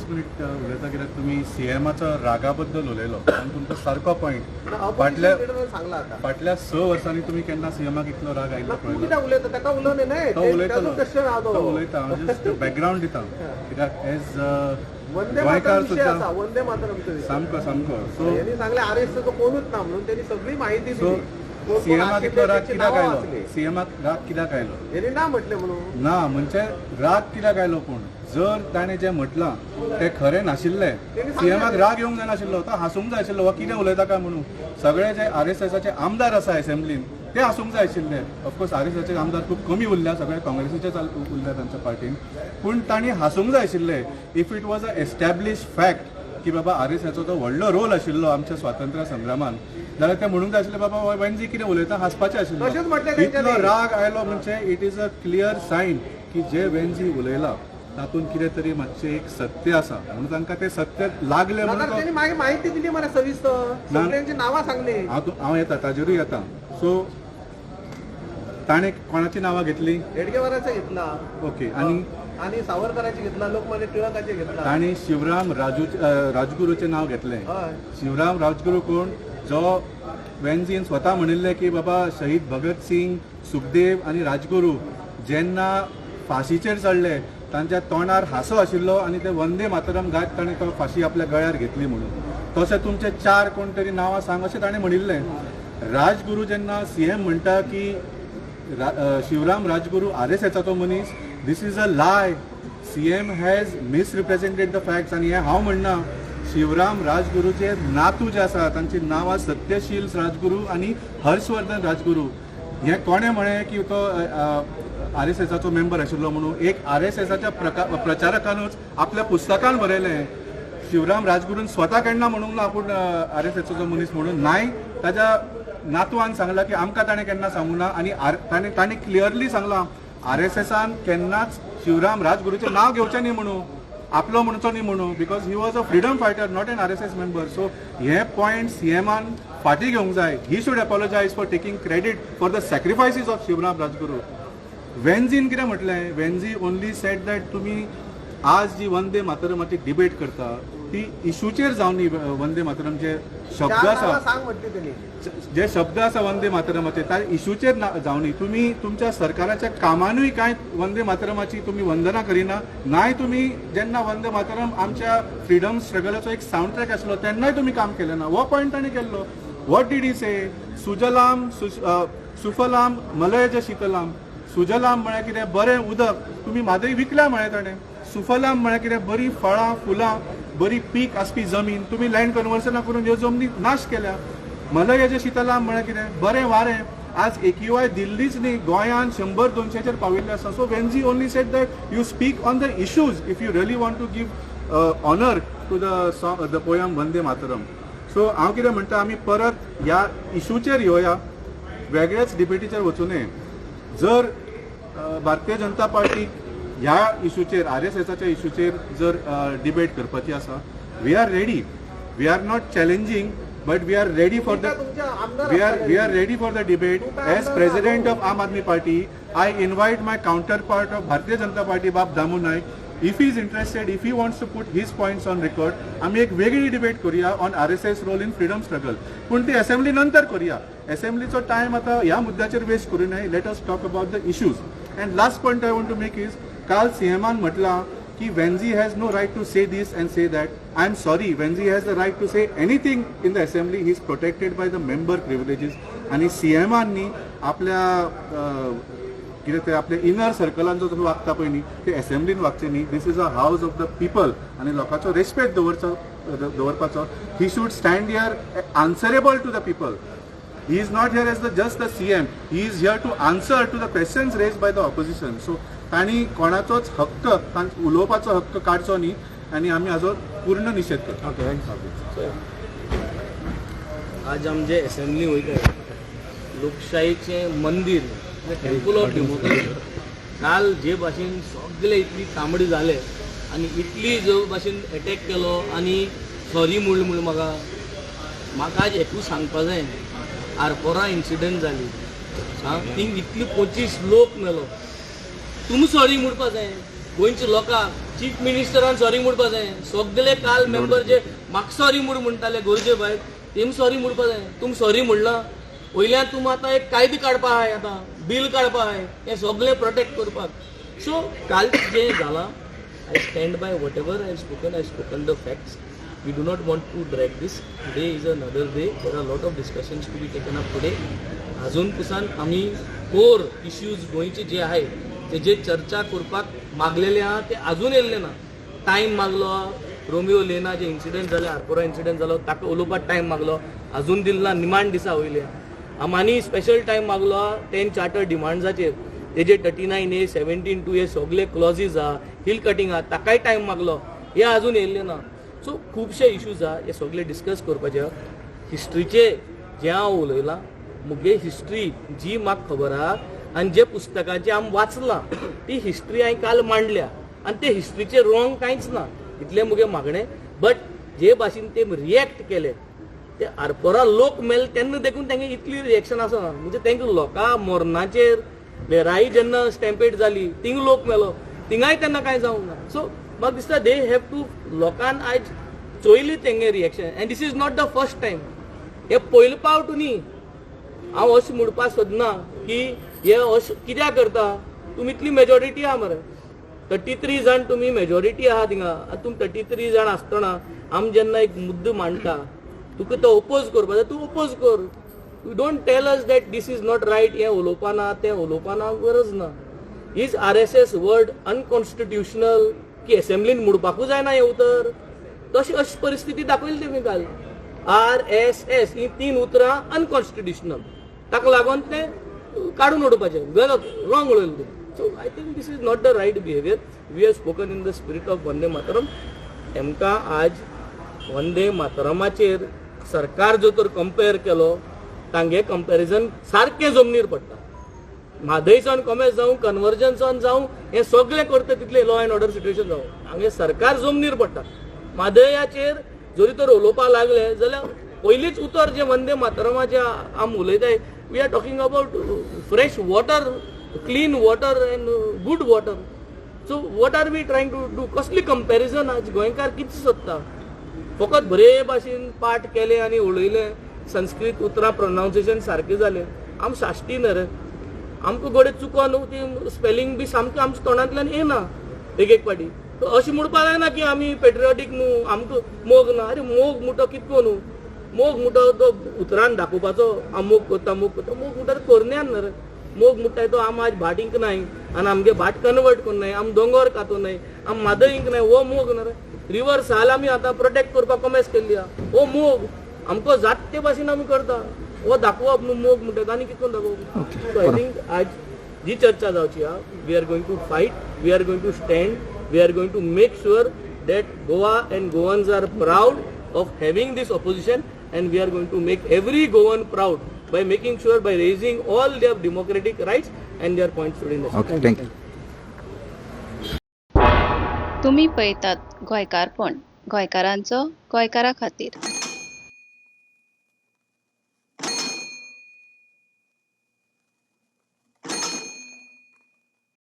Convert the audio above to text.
Minute उलयता, कित्याक तुमी सीएमाचो रागा बद्दल उलयलो आनी तुमचो सारको पॉयंट. फाटल्या सांगला आता. फाटल्या 6 वर्सांनी तुमी केन्ना सीएमाक इतलो राग आयिल्लो तूं पळयलो? कित्याक उलयता? ताका उलोवं न्हय. तो उलयतलो. क्वेश्चन आहा तो तो. उलयता. हांव जस्ट बॅकग्रावंड दिता, कित्याक एज वंदे गोंयकार मातरम विशय सुद्दां आसा, वंदे मातरमचो विशय. सामको सामको. सो यांनी सांगले आर एस एस कोणूच ना म्हणून. त्यांनी सगळी माहिती सो दिली. कोण कोण सीएमाक आशिल्ले इतलो राग तेची कित्याक नांवां आयलो? आसली. सीएमाक राग कित्याक आयलो? यांनी ना म्हटलें म्हणून. ना, म्हणजे राग कित्याक आयलो? पूण जर ताणें जें म्हटलां तें खरें नाशिल्लें, तेणी सांगलें. सीएमाक राग येवंक जायनाशिल्लो. तो हांसूंक जाय आशिल्लो, हो कितें उलयता काय म्हणून. सगळे जे आर एस एसाचे आमदार आसा असेंब्लीन, ते हांसूंक जाय आशिल्ले. ऑफकोर्स, आर एस एसाचे आमदार खूब कमी उरल्या, सगळे काँग्रेसीचे उरल्या तांच्या पार्टीन. पूण तांणी हांसूंक जाय आशिल्ले if it was a established fact की बाबा, आर एस एसाचो तो व्हडलो रोल आशिल्लो आमच्या स्वातंत्र्य संग्रामान, जाल्यार ते म्हणूंक जाय आशिल्ले, बाबा, हो वेन्झी कितें उलयता. हांसपाचें आशिल्लें. तशेंच म्हटलें इतलो तेंच्यांनी. राग आयलो म्हणजे it is a clear sign की जे वेन्झी उलयला तातूंत कितें तरी मातशें एक सत्य आसा म्हणून तांकां तें सत्य लागलें म्हणून नाजाल्यार त्यांनी मागीर माहिती दिली मरे सविस्तर. ना. सगळ्यांची नांवां सांगली. हांव येता, ताजेरूय येता. सो ताणें कोणाची नांवां घेतली? हेडगेवाराचा घेतला. ओके, आनी? आणि सावरकरांची घेतला, लोकमान्य टिळकाचे घेतला. ताणें शिवराम राजगुरूचें नांव घेतलें. शिवराम राजगुरू कोण? जो वेन्झीन स्वता म्हणिल्लें की बाबा, शहीद भगत सिंग, सुखदेव आनी राजगुरू जेन्ना फांशीचेर चडले, तांच्या तोंडार हांसो आशिल्लो आनी ते वंदे मातरम गायत ताणें तो फांशी आपल्या गळ्यार घेतली म्हणून. तशें तुमचे चार कोण तरी नांवां सांग अशें ताणें म्हणिल्लें. राजगुरू जेन्ना सीएम म्हणटा की शिवराम राजगुरू आर एस एसाचो मनीस, this is a lie. CM has misrepresented the facts. आनी हें हांव म्हणना, शिवराम राजगुरूचे नातू जे आसा, तांची नांवां सत्यशील राजगुरू आनी हर्षवर्धन राजगुरू. हें कोणें म्हळें की तो आर एस एसाचो मेंबर आशिल्लो म्हणून? एक आर एस एसाच्या प्रचारकानूच आपल्या पुस्तकान बरयलें. शिवराम राजगुरून स्वता केन्ना म्हणूंक ना आपूण आर एस एसाचो मनीस म्हणून. नाय, ताच्या नातवान सांगलां की आमकां ताणें केन्ना सांगूं ना. आनी ताणें ताणें क्लियरली सांगलां, आर एस एसान केन्नाच शिवराम राजगुरूचें नांव घेवचें न्ही म्हणून, आपलो म्हणचो न्ही म्हणून, because he was a freedom fighter, not an RSS member. So hey point सीएमान फाटीं घेवंक जाय. He should apologize for taking credit for the sacrifices of Shivram Rajguru. वेन्झीन कितें म्हटलें? वेन्झी ओनली सेड that तुमी आज जी वंदे मातरमाची डिबेट करता, ती इशूचेर जावनी. वंदे मातरम जे शब्द चार आसा, नांवां सांग म्हटली त्यांनी. जे शब्द आसा वंदे मातरमाचे, त्या इशूचेर जावनी. तुमी तुमच्या सरकाराच्या कामानूय कांय वंदे मातरमाची तुमी वंदना करिना. नाय, तुमी जेन्ना वंदे मातरम आमच्या फ्रिडम स्ट्रगलाचो एक सावंड ट्रॅक आसलो, तेन्नाय तुमी काम केलें ना. हो पॉयंट ताणें केल्लो. What did he say? Sujalam सुफलाम मलयज शीतलाम. सुजलाम म्हळ्यार कितें? बरें उदक. तुमी म्हादय विकल्या म्हळें ताणें. सुफलाम म्हळ्यार कितें? बरी फळां फुलां, बरी पीक आसपी जमीन. तुमी लँड कन्वर्सनां करून ह्यो जमनी नाश केल्या. मलयज शीतलाम म्हळ्यार कितें? बरें वारें. आज एक्यूआय दिल्लीच न्ही, गोंयान 100 200चेर पाविल्ले आसा. So Venzy only said that you speak on the issues if you really want to give honour to the song, the poem Vande Mataram. So हांव कितें म्हणटा, आमी परत ह्या इशूचेर येवया, वेगळेच डिबेटीचेर वचूं नये. जर भारतीय जनता पार्टी ह्या इशूचेर, आर एस एसाच्या इशूचेर जर डिबेट करपाची आसा, we are ready. We are not challenging, but we are ready for the तुमच्या आमदार we are ready for the debate. As president of Aam Aadmi Party, I invite my counterpart of Bharatiya Janata Party, Bab Damu Naik. If he is interested, if he wants to put his points on record, आमी एक वेगळी debate करूया on RSS role in freedom struggle. पूण ती assembly नंतर करूया. असेंब्लीचो time आतां ह्या मुद्द्याचेर वेस्ट करूं नये. Let us talk about the issues. And last point I want to make is, काल सीएमान म्हटलां की Venzy has no right to say this and say that. I am sorry, Venzy has the right to say anything in the assembly. He is protected by the member privileges. आनी सीएमान न्ही आपल्या कितें ते आपल्या inner सर्कलान जो वागता पळय न्ही, ते असेंब्लीन वागचे न्ही. This is a house of the people आनी लोकांचो रेस्पेक्ट दवरचो दवरपाचो. He should stand here answerable to the people. He is not here as the just the CM. He is here to answer to the questions raised by the opposition. So तांणी कोणाचोच हक्क, उलोवपाचो हक्क काडचो न्ही आनी आमी हाजो पूर्ण निशेध करता. ओके. आज आमचे असेंब्ली वयता, लोकशाहीचें मंदीर, टेम्पल ऑफ डेमोक्रेसी, काल जे भाशेन सगळे इतली तांबडी जाले आनी इतली जो भाशेन एटॅक केलो आनी सॉरी म्हणलें म्हूण म्हाका आज एकूच सांगपा जाय. आरपोरा इन्सिडंट जाली, आं, थिंग इतली 25 लोक मेलो, तुमी सॉरी म्हणपा जाय. गोंयच्या लोकांक चीफ मिनिस्टरान सॉरी म्हणपा जाय. सगळे काल मेंबर जे म्हाका सॉरी म्हूण म्हणटाले गरजे भायर, तेम सॉरी म्हणपा जाय. तुमी सॉरी म्हणलां वयल्यान तुमी आतां एक कायदो काडपा आहाय, आतां बील काडपा आहाय हें सगळें प्रोटेक्ट करपाक. सो काल जें जालां, I stand by whatever I spoken. I spoken the facts. We do not want to drag this. Today is another day. There are lot of discussions to be taken up today. अजून Pusan आमी कोर issues गोंयचे जे आहे तेजे चर्चा करपाक मागलेले आहा, ते अजून येयल्ले ना. टायम मागलो रोमियो लेना जे इन्सिडंट जाले, आरपोरा इन्सिडंट जालो, ताका उलोवपाक टायम मागलो, अजून दिल ना. निमाण दिसा वयले आमी स्पेशल टायम मागलो 10 चार्टर डिमांड्साचेर, तेजे 39A, 17(2A सगळे क्लॉजीज आहा, हिल कटिंग आहा, ताकाय टायम मागलो, हे अजून येयल्ले ना. सो खुबशे इश्यूज आहा, हे सगळे डिस्कस करपाचे आहा. हिस्ट्रीचे जे हांव उलयलां, मुगे हिस्ट्री जी म्हाका खबर आहा आनी जे पुस्तकाचे आमी वाचलां ती हिस्ट्री हांवें काल मांडल्या आनी ते हिस्ट्रीचे रॉंग कांयच ना, इतलें मुगे मागणें. बट जे भाशेन ते रिएक्ट केले, ते आरपोरा लोक मेले तेन्ना देखून तेंगे इतली रिएक्शन आसना. म्हणजे तेंका लोकां मरणाचेर वेराई जेन्ना स्टॅम्पेड जाली, थिंग लोक मेलो, थिंगाय तेन्ना कांय जावंक ना. सो म्हाका दिसता they have to, लोकान आयज चोयली तेंगे reaction, and this is not the first time. हे पयले पावट न्ही. हांव अशें म्हणपाक सोदना की हे अशें कित्याक करता. तुमी इतली मेजॉरिटी आहा मरे, 33 जाण तुमी मेजॉरिटी आहा थिंगा. आतां तुमी 33 जाण आसतना आमी जेन्ना एक मुद्दो मांडटा, तुका तो ओपोज करपा जाय, तूं ओपोज कर. You don't tell us that this is not right. हें उलोवपा ना, तें उलोवपा ना, गरज ना. Is RSS word unconstitutional की एसेंब्लीन म्हणपाकूच जायना हें उतर? तशी अशी परिस्थिती दाखयली तुमी काल. आरएसएस ही तीन उतरां अनकॉन्स्टिट्युशनल, ताका लागून तें काडून उडोवपाचें, गलत, रॉंग उलयलें तें. So I think this is not the right behaviour. We have spoken in the spirit of Vande Mataram. तेमकां आज वंदे मातरमाचेर सरकार जो तर कंपेर केलो, तांगे कंपॅरिजन सारकें जमनीर पडटा. म्हादयच्यान कॉमेस जावं, कन्वर्जन्सान जावं, हें सगळें करता तितलें लॉ एंड ऑर्डर सिट्युएशन जावं, हांगे सरकार जमनीर पडटा. म्हादयाचेर जरी तर उलोवपाक लागले जाल्यार पयलींच उतर जें वंदे मातरमाचें आमी उलयताय, we are talking about fresh water, clean water and good water. So what are we trying to do? कसली कंपॅरिजन? आज गोंयकार कितें सोदता? फकत बरे भाशेन पाठ केले आनी उलयले संस्कृत उतरां, प्रोनावन्सिएशन सारकें जालें. आम साश्टी न्हय रे, आमकां घडये चुकोन ती स्पेलिंग बी सामकें आमच्या तोंडांतल्यान येना एक एक फावटी. अशें म्हणपाक जायना की आमी पेट्रियोटीक न्हू, आमकां मोग ना. अरे, मोग म्हणटा कितको न्हू? मोग म्हणटा तो उतरान दाखोवपाचो हांव मोग करता, मोग करता? मोग म्हणटा तो करण्यान न्हय रे. मोग म्हणटा तो आम आज भाट इंकनाय आनी आमगे भाट कन्वर्ट करनाय, आम दोंगर कातोनाय, आम म्हादय इंकनाय, हो मोग न्हय रे. रिवर साल आमी आतां प्रोटेक्ट करपाक कोमेस केल्ली आहा, हो मोग. आमकां जात ते भाशेन आमी करता, हो दाखोवप न्हू मोग म्हणटा, आनी कितें करून दाखोवप? सो I think आज जी चर्चा जावची आहा, we are going to fight, we are going to stand, we are going to make sure that Goa and Goans are proud of having this opposition, and we are going to make every Goan proud by making sure, by raising all their democratic rights and their points today in the okay, thank you. तुमी पळयतात गोंयकारपण, गोंयकारांचो गोंयकारा खातीर.